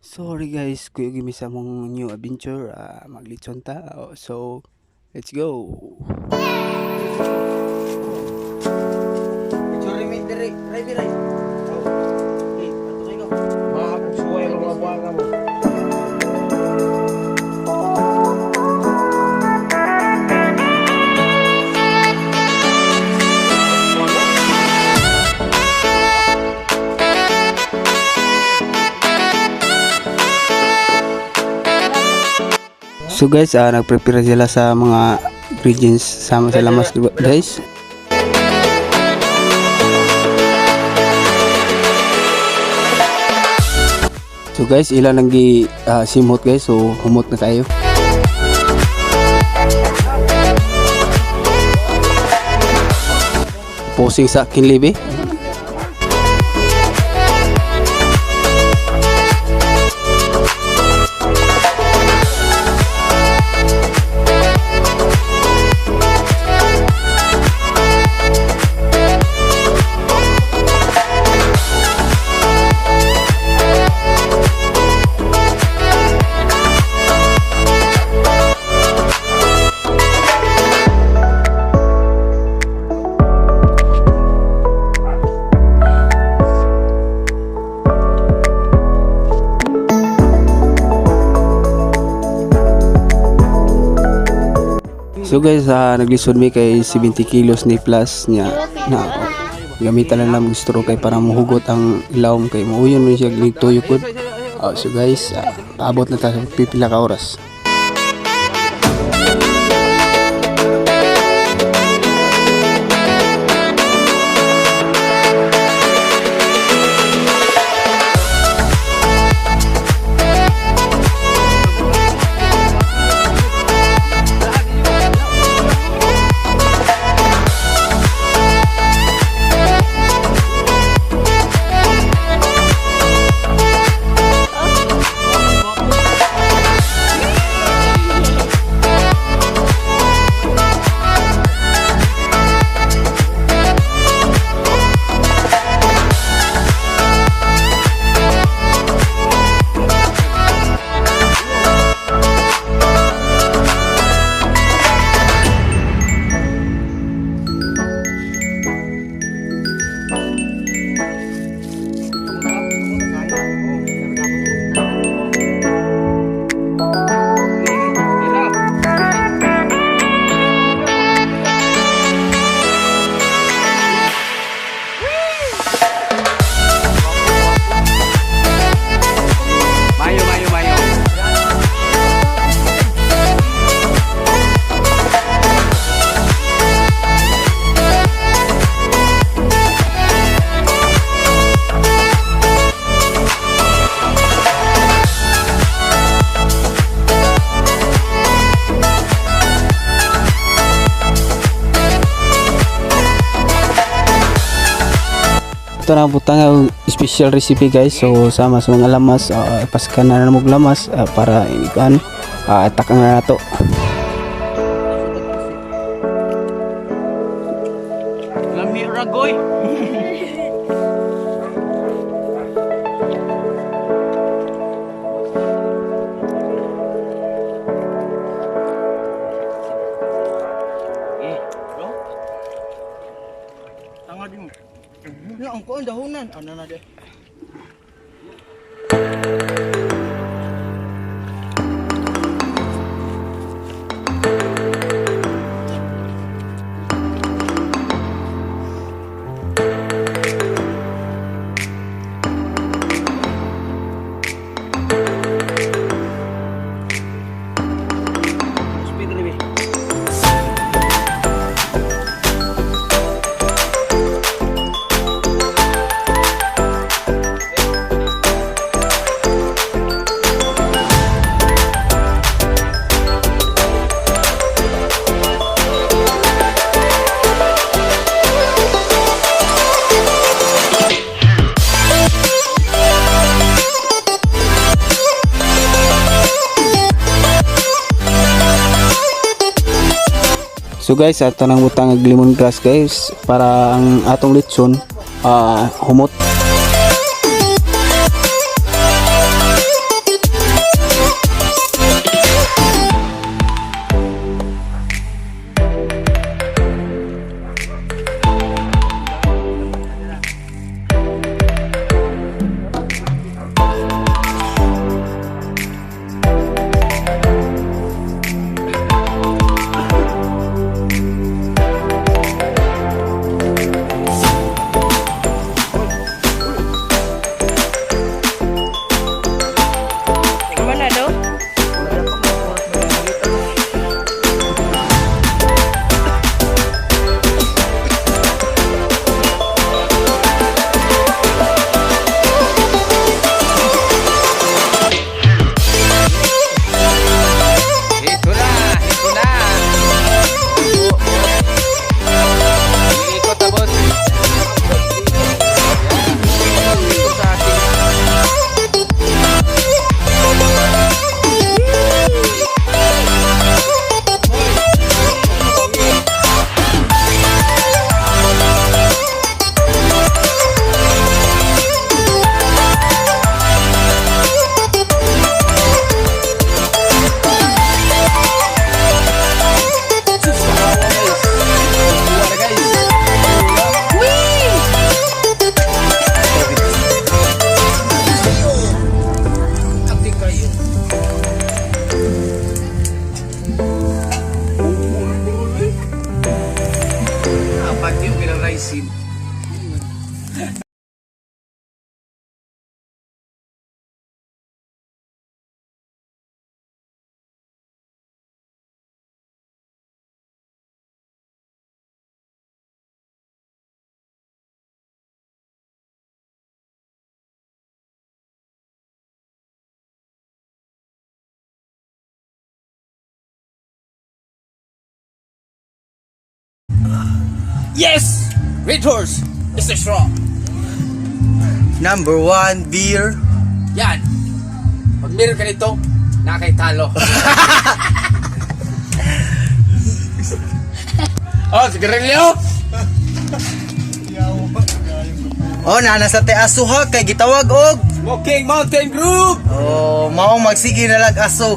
Sorry guys, kuya mi sa mong new adventure, maglitson ta. Oh, so, let's go. Picture mi diri, ray ray. Eh, ato kayo. Mga suway mga buwaga mo. So guys, nagprepare sila sa mga ingredients sama sa lamas, diba, guys? So guys, ilan ang gi simhot guys, so humot na tayo. Posing sa kinlibi. So guys, naglisod mi kay 70 kilos ni plus niya na gamitan na lang straw kay para muhugot ang ilawom kay muuyon man siya tuyo pud. Oh, so guys, paabot na ta sa pipila ka oras. Mayo, mayo, mayo. Ito na ang butang ang special recipe guys. So sama sa mga lamas, paskan na mo lamas para inikan takang na nato. Lami ragoy. Eh, bro. Tanga din mo. Ya, ang kuan dahonan. Ano na de? Speed review. So guys, ato nang butang og lemongrass guys para ang atong litson humot. Yes! Red Horse is the straw. Number one beer. Yan. Pag meron ka nito, nakay talo. Oh, sigarilyo! Oh, nana sa te aso ha kay gitawag og. Smoking Mountain Group! Oh, mao magsige na lag aso.